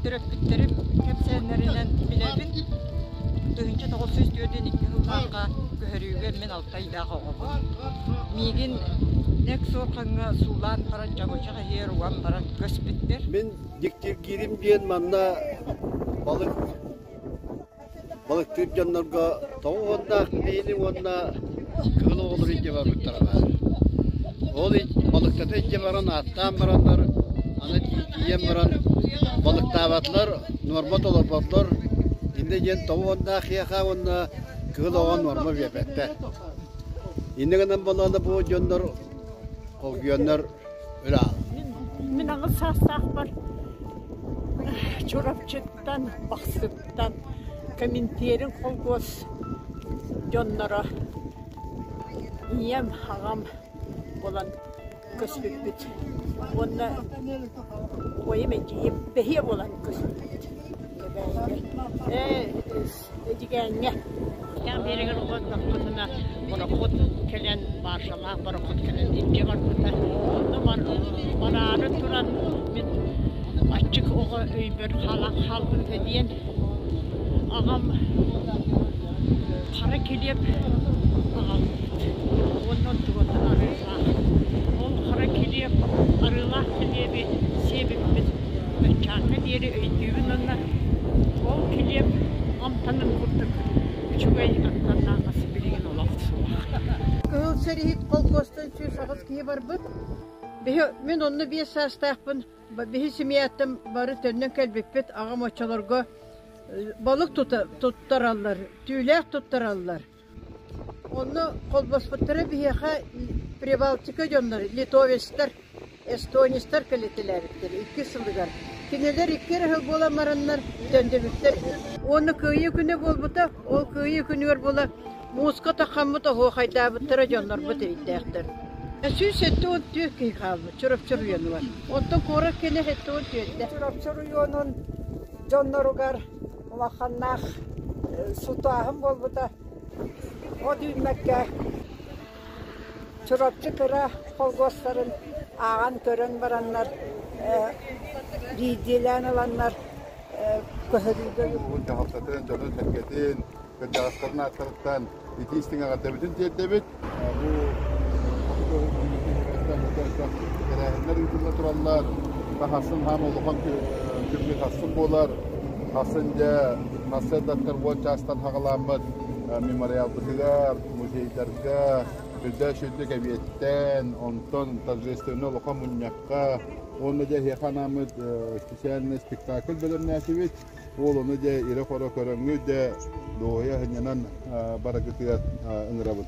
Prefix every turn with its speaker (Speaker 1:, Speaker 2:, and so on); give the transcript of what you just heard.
Speaker 1: Төрөппүттэрим кэпсээннэринэн билэбин. 1942 сыллаахха көһөрүүгэ мин алта ыйдаах оҕобун. Миигин нэк суорҕаҥҥа суулаан баран чабычах иһигэр уган баран көспүттэр.
Speaker 2: Мин дьиктиргиирим диэн манна балык Балыктыыр дьоннорго тоҕо уоннаах биини уонна кыһыл оҕолору илдьэ барбыттара баар. Ол балыктата илдьэ баран ааттаан бараннар, аны тиийэн баран балыктаабатылар, нуорма толорботлор. Иннэ диэн тоҕо уоннаах киһиэхэ уонна кыһыл оҕо нуорма биэрбэттэр. Иннэ гынан буоллаҕына бу дьоннор холгуйаннар өлө
Speaker 3: Мин аҕыс саастаахпар Чурапчыттан, Бахсыттан Коминтерин холкуос дьонноро ийэм, аҕам буолан көспүппүт. Уонна убайым, эдьиийим бэһиэ буолан көспүппүт. Эдьигээҥҥэ.
Speaker 4: Кэм биэригэр олордохпутуна борохуот кэлэн, бааржалаах борохуот кэлэн илдьэ барбыта. Онно бараары туран мин аччык оҕо өйбөр хаалан хаалбыта диэн аҕам хара килиэп аҕалбыт уонна онтугунан арыылаах. Ол хара килиэп, арыылаах килиэби сиэбиппит баччааҥҥа диэри өйдүүбүн уонна ол килиэп амтанын курдук үчүгэй амтаннаах ас билигин олох суох.
Speaker 1: Кыһыл сэрииһит холкуостан 108 киһи барбыт. Биһи, мин онно 5 саастаахпын. Биһи семьяттан бары төннөн кэлбиппит. Аҕам оччолорго балык туттараллар, түүлээх туттараллар. Онно холбоспуттара биһиэхэ Прибалтика дьонноро, литовецтар, эстонецтар кэлитэлээбиттэр икки сылыгар. Кинилэр икки эрэ сыл буолан бараннар төннүбүттэр. Уонна Кыайыы күнэ буолбута, ол Кыайыы күнүгэр буола мууска таххаммыт оһуохайдаабыттара дьоннорбут өйдөөхтөр. 174 киһи хаалбыт Чурапчы оройуонугар. Оттон куорат кэнэ 74
Speaker 3: Чурапчы оройуонун дьонноругар улаханнаах сутааһын буолбута. От үүммэккэ Чурапчы кыра холкуостарын ааҕан көрөн бараннар биирдиилээн ыланнар көһөрүүгэ
Speaker 5: Улууһун дьаһалтатын, дьонун-сэргэтин, кырдьаҕастарын ааттарыттан итии истиҥ эҕэрдэбитин тиэрдэбит. Бу тэрээһиннэр ыытылла тураллар. Хассын хаам улахан күммүт хассын буолар. Хассын дьэ сарсыардаттан уон чаастан хаҕалааммыт мемориалбытыгар, музейдарга, үрдээх үрдүк эбиэттэн, онтон торжественнай улахан мунньахха уонна дьэ эһиэхэ анааммыт специальный спектакль бэлэмнээтибит. Ол ону дьэ ирэ-хоро көрөҥҥүт дьэ дуоһуйа сынньанан бараргытыгар ыҥырабыт.